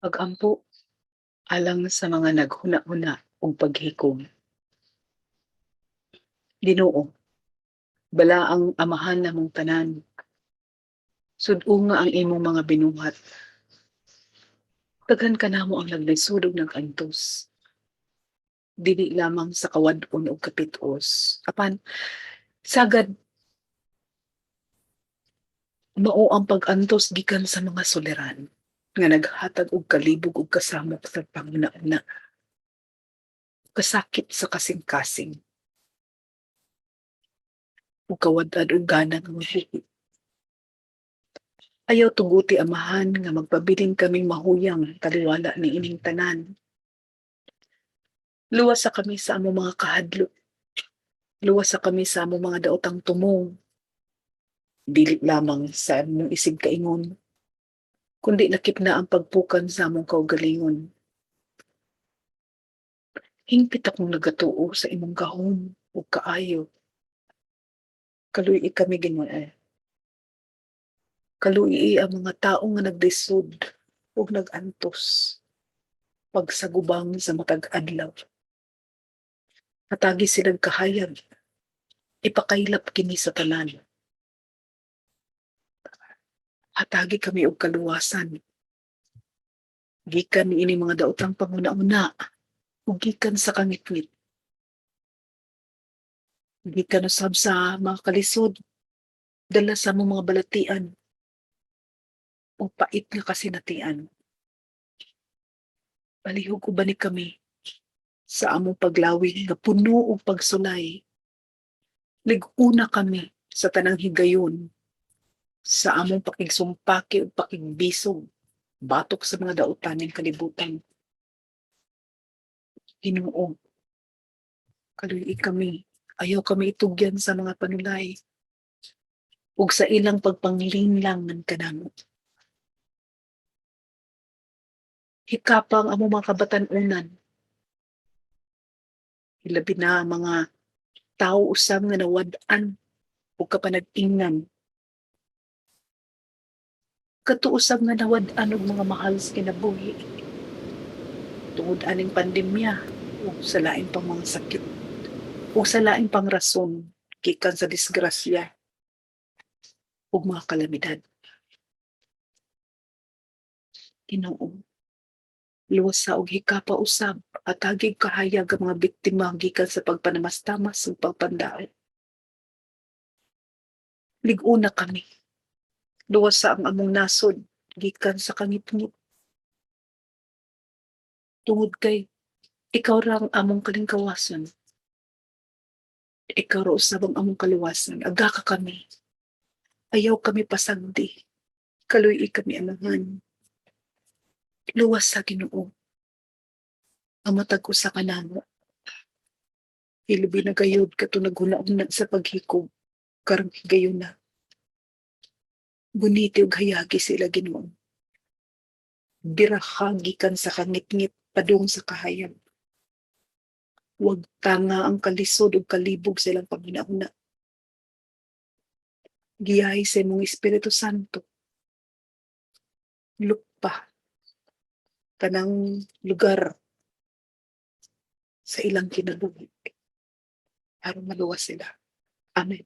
Pag-ampo alang sa mga naghuna-huna ug paghikom. Ginoo, balaang Amahan namong tanan. Sud-unga ang imong mga binuhat. Daghan kanamo ang naglisod ug nag-antos. Dili lamang sa kawad-on ug kapit-os, apan sagad mao ang pag-antos gikan sa mga suliran nga naghatag og kalibog ug kasamok sa panghuna-huna. Kasakit sa kasing-kasing ug kawad-an og gana nga mabuhi. Ayaw tuguti, Amahan, nga magpabilin kaming mahuyang taliwala niining tanan. Luwasa kami sa among mga kahadlok. Luwasa kami sa among mga daotang tumong. Dili lamang sa among isig kaingon, kundi lakip na ang pagpukan sa among kaugalingon. Hingpit akong nagatuo sa imong gahom ug kaayo. Kaluy-i kami, Ginoo. Kaluy-i ang mga tawo nga naglisod ug nag-antos pagsagubang sa matag adlaw. Hatagi silag kahayag. Ipakaylap kini sa tanan. Hatagi kami og kaluwasan gikan niini mga daotang panghuna-huna ug gikan sa kangitngit. Gikan usab sa mga kalisod dala sa among mga balatian ug pait nga kasinatian. Palihog ubani kami sa among paglawig nga puno og pagsulay. Lig-una kami sa tanang higayon sa among pakigsumpaki ug pakigbisog batok sa mga dautan ning kalibutan. Ginoo, kaluy kami. Ayaw kami itugyan sa mga panulay ug sa ilang pagpanglinlang kanamo. Hikapa ang among mga kabatan-unan. Hilabi na ang mga tao usab nga nawad-an ug kapanag-ingnan. Kato usab nga nawad-an og mga mahal sa kinabuhi tungod aning pandemya ug sa lain pang mga sakit ug sa lain pang rason gikan sa disgrasya ug mga kalamidad. Ginoo, luwasa ug hikapa usab, hatagig kahayag ang mga biktima gikan sa pagpanamastamas ug pagpandaot. Lig-una kami. Luwasa ang among nasod gikan sa kangitngit. Tungod kay ikaw ra ang among kalingkawasan. Ikaw ra usab ang among kaluwasan. Agaka kami. Ayaw kami pasagdi. Kaluy kami, Amahan. Luwas sa Ginoo ang matag usa kanamo. Hilabi na gayud kato naghuna-huna sa paghikog karong higayuna. Guniti ug hayagi sila, Ginoo. Biraha gikan sa kangitngit padung sa kahayag. Wag tanga ang kalisod ug kalibog sa ilang panghuna-huna. Giyahi sa imong Espiritu Santo. Lukpa tanang lugar sa ilang kinabuhi aron maluwas sila. Amen.